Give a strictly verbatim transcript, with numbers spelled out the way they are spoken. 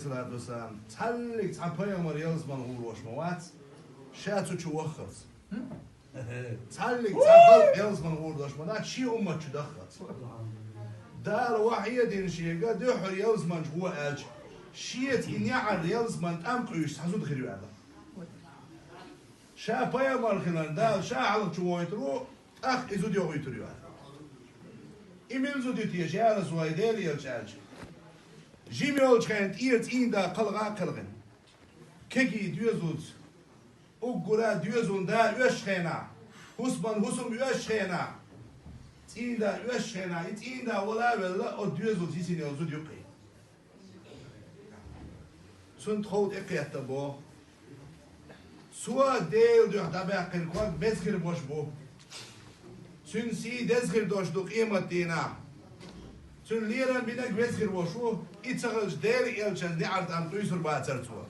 салату вассалам, цхьаллиг цхьа пайхамар ялсман гӀур дош ма вац, ша цу чу ваххалц. Цхьаллиг цхьа халкъ ялсман гӀур дош ма дац, шен уммат чу даххалц. Дала вахьи а дина шега, дуьххьара ялсман чу гӀо аьлча, шеца и неӀар ялсман тӀам къуьйсуш цхьа зуда хир ю аьлла. Ша пайхамар хиларна, Дала ша хьалха чу вохуьйтур ву, тӀаккха и зуда йохуьйтур ю аьлла. И мила зуда ю теша, я Расулаллах, Дела элча аьлча? Жима йолчу хенахь тӀера цӀийнда кхалха а кхелхина. Кегий доьзалца, уггара доьзална да оьшучу хенахь, хӀусаман хӀусам оьшучу хенахь, цӀийнда оьшучу хенахь, и цӀийнда вала а велла, оцу доьзалца йисина йолу зуда ю-кх и. Цунна тхов тӀекхетта боху. Цо Делан дуьхьа дӀабаьккхина ког беза хир болуш бу. Цуьнан сий деза хир долуш ду къематдийнахь. Цуьнан лерам бинарг веза хир волуш ву, и ца хилча Делан элчан неӀар тӀам къуьйсур бацара цо.